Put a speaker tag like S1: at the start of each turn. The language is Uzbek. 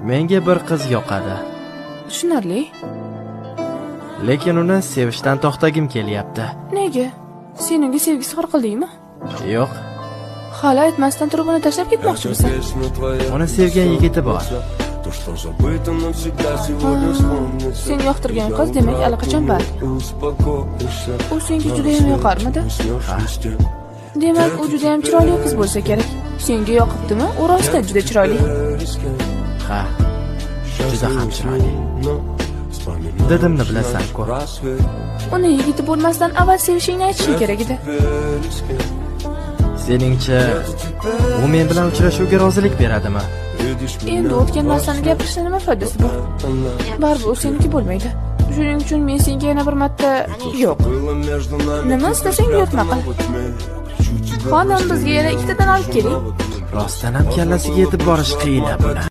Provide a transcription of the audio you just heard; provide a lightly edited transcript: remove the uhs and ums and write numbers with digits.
S1: Menga bir qiz yoqadi.
S2: Tushunarli.
S1: Lekin uni sevishdan to'xtagim kelyapti.
S2: Nega? Sen unga sevgi izhor qildingmi?
S1: Yo'q,
S2: Hali aytmasdan turib uni tashlab ketmoqchimisan?
S1: uni sevgan yigiti bor.
S2: Sen yoqtirgan qiz demak allaqachon band. U senga judayam yoqarmidi? Demak, u judayam chiroyli qiz bo'lsa kerak. Senga yoqibdimi? U rostdan juda chiroyli.
S1: Ha, juda ham chiroyli. Didimni bilasan-ku.
S2: Uni yigiti bo'lmasdan avval sevishingni aytishing kerak edi.
S1: Seningcha, u men bilan uchrashuvga rozilik beradimi?
S2: Endi o'tgan narsani gapirishni nima foydasi bor? Baribir u seniki bo'lmaydi. Shuning uchun men senga yana bir marta yo'q. Nima istasang buyurtma qil. Xonim, bizga yana ikkitadan olib keling.
S1: Rostdan ham kallasiga yetib borish qiyin buni.